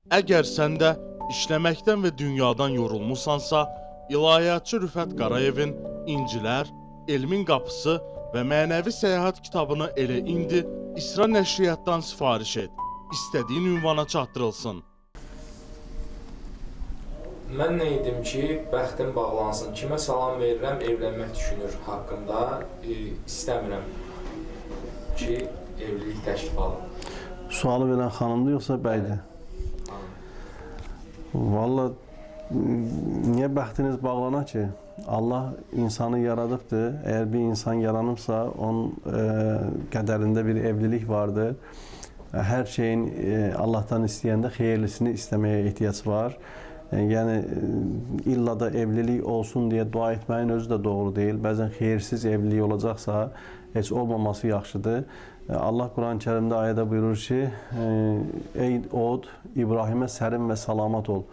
Əgər sən də işləməkdən və dünyadan yorulmusansa, ilahiyyatçı Rüfət Qarayevin İncilər, Elmin Qapısı və Mənəvi Səyahət kitabını elə indi İsra Nəşriyyatdan sifariş et. İstədiyin ünvana çatdırılsın. Mən nə edim ki, bəxtim bağlansın. Kimə salam verirəm, evlənmək düşünür haqqında. İstəmirəm ki, evlilik təklif alım. Sualı verən xanımdır yoxsa bəydir? Xanım. Valla niyə bəxtiniz bağlana ki? Allah insanı yaradıbdır. Əgər bir insan yaranıbsa, onun qədərində bir evlilik vardır. Hər şeyin Allahdan istəyəndə xeyirlisini istəməyə ehtiyac var. Yəni illa da evlilik olsun deyə dua etməyin özü də doğru deyil. Bəzən xeyirsiz evlilik olacaqsa, heç olmaması yaxşıdır. Allah Quran-ı Kərimdə ayədə buyurur ki, ey od, İbrahimə sərin və salamat ol.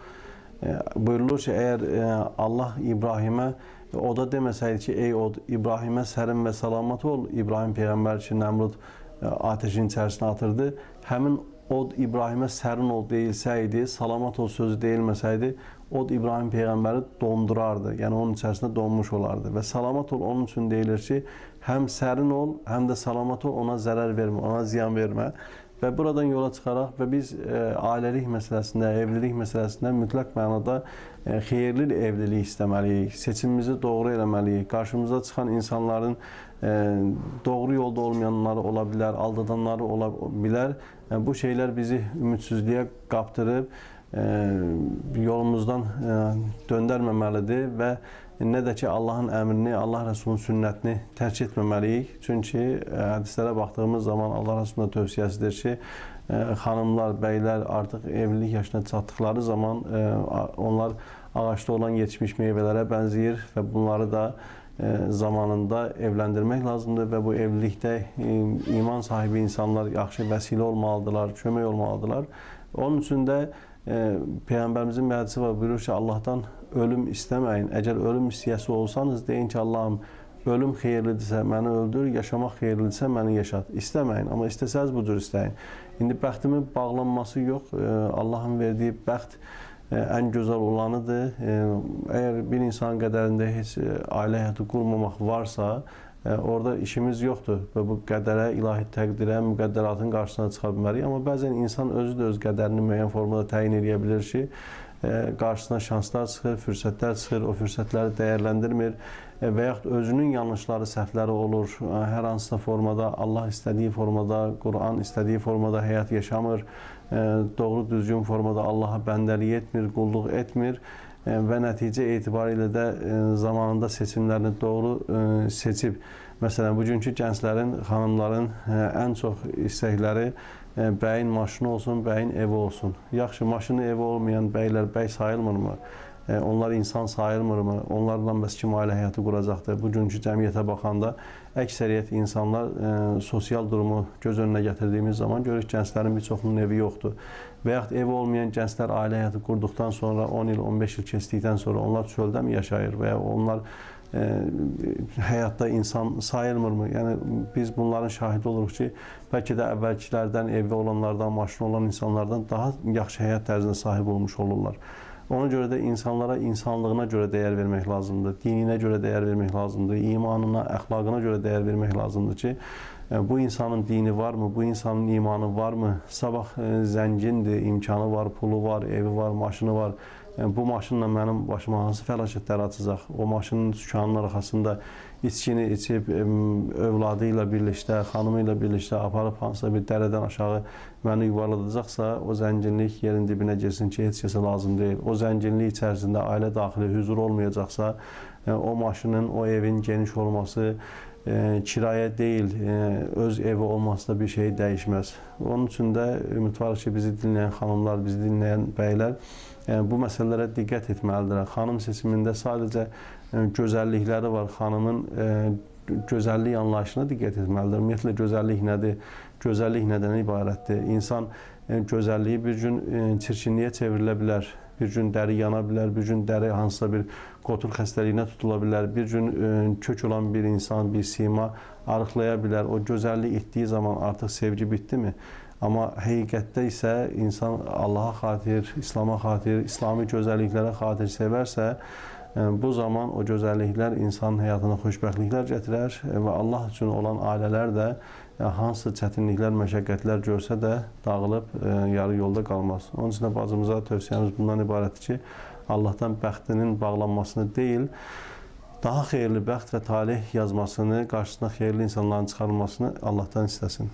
Buyurulur ki, əgər Allah İbrahimə oda deməsəydi ki, ey od, İbrahimə sərin və salamat ol, İbrahim peyğəmbər ki, Nəmrud ateşin içərisinə atırdı. Həmin od İbrahimə sərin ol deyilsəydi, salamat ol sözü deyilməsəydi, od İbrahim peyğəmbəri dondurardı. Yəni onun içərisində donmuş olardı. Və salamat ol onun üçün deyilir ki, həm sərin ol, həm də salamat ol, ona zərər vermə, ona ziyan vermə. Və buradan yola çıxaraq və biz ailəlik məsələsində, evlilik məsələsində mütləq mənada xeyirli evlilik istəməliyik. Seçimimizi doğru eləməliyik. Qarşımıza çıxan insanların doğru yolda olmayanları ola bilər, aldadanları ola bilər. Bu şeylər bizi ümidsizliyə qapdırıb yolumuzdan döndərməməlidir və nə də ki Allahın əmrini, Allah Rəsulunun sünnətini tərk etməməliyik. Çünki hədislərə baxdığımız zaman Allah Rəsulunun tövsiyəsidir ki, xanımlar, bəylər artıq evlilik yaşına çatdıqları zaman onlar ağacda olan yetişmiş meyvələrə bənzəyir və bunları da zamanında evləndirmək lazımdır və bu evlilikdə iman sahibi insanlar yaxşı vəsilə olmalıdırlar, kömək olmalıdırlar. Onun üçün də Peyğəmbərimizin bir hədisi var, buyurur ki, Allahdan ölüm istəməyin. Əgər ölüm istəyəsi olsanız, deyin ki, Allahım, ölüm xeyirlidirsə məni öldür, yaşamaq xeyirlidirsə məni yaşat. İstəməyin, amma istəsəniz bu cür istəyin. İndi bəxtimin bağlanması yox, Allahın verdiyi bəxt ən gözəl olanıdır. Əgər bir insanın qədərində heç ailə həyatı qurmamaq varsa, orada işimiz yoxdur və bu qədərə, ilahi təqdirə, müqəddəratın qarşısına çıxa bilmərik. Amma bəzən insan özü də öz qədərini müəyyən formada təyin edə bilər ki, qarşısına şanslar çıxır, fürsətlər çıxır, o fürsətləri dəyərləndirmir və yaxud özünün yanlışları, səhvləri olur. Hər hansısa formada, Allah istədiyi formada, Quran istədiyi formada həyat yaşamır, doğru düzgün formada Allaha bəndəlik etmir, qulluq etmir və nəticə etibarilə də zamanında seçimlərini doğru seçib. Məsələn, bugünkü gənclərin, xanımların ən çox istəkləri bəyin maşını olsun, bəyin evi olsun. Yaxşı, maşını evi olmayan bəylər bəy sayılmırmı? Onlar insan sayılmırmı? Onlarla bəs kim ailə həyatı quracaqdır? Bugünkü cəmiyyətə baxanda əksəriyyət insanlar sosial durumu göz önünə gətirdiyimiz zaman görürük gənclərin bir çoxunun evi yoxdur. Və yaxud evi olmayan gənclər ailə həyatı qurduqdan sonra 10 il, 15 il keçdikdən sonra onlar çöldə mi yaşayır və ya onlar həyatda insan sayılmırmı? Yəni biz bunların şahidi oluruq ki, bəlkə də əvvəlkilərdən, evi olanlardan, maşını olan insanlardan daha yaxşı həyat tərzinə sahib olmuş olurlar. Ona görə də insanlara insanlığına görə dəyər vermək lazımdır, dininə görə dəyər vermək lazımdır, imanına, əxlaqına görə dəyər vermək lazımdır ki, bu insanın dini varmı, bu insanın imanı varmı, sabah zəngindir, imkanı var, pulu var, evi var, maşını var. Bu maşınla mənim başıma hansı fəlakətlər açacaq? O maşının sükanının arxasında içkini içib, övladı ilə birlikdə, xanımı ilə birlikdə aparıb hansısa bir dərədən aşağı məni yuvarladacaqsa, o zənginlik yerin dibinə girsin ki, heç kəsə lazım deyil. O zənginlik içərisində ailə daxili hüzur olmayacaqsa, o maşının, o evin geniş olması, kirayə deyil, öz evi olması da bir şey dəyişməz. Onun üçün də ümid var ki, bizi dinləyən xanımlar, bizi dinləyən bəylər bu məsələlərə diqqət etməlidirlər. Xanım seçimində sadəcə gözəllikləri var. Xanımın gözəllik anlayışına diqqət etməlidir. Ümumiyyətlə gözəllik nədir? Gözəllik nədən ibarətdir? İnsan gözəlliyi bir gün çirkinliyə çevrilə bilər. Bir gün dəri yana bilər, bir gün dəri hansısa bir qotur xəstəliyinə tutula bilər, bir gün kök olan bir insan, bir sima arıqlaya bilər. O gözəllik itdiyi zaman artıq sevgi bitdimi? Amma həqiqətdə isə insan Allaha xatir, İslama xatir, İslami gözəlliklərə xatir sevərsə, bu zaman o gözəlliklər insanın həyatına xoşbəxtliklər gətirər və Allah üçün olan ailələr də hansı çətinliklər, məşəqqətlər görsə də dağılıb yarı yolda qalmaz. Onun üçün də bacımıza tövsiyəmiz bundan ibarətdir ki, Allahdan bəxtinin bağlanmasını deyil, daha xeyirli bəxt və talih yazmasını, qarşısına xeyirli insanların çıxarılmasını Allahdan istəsin.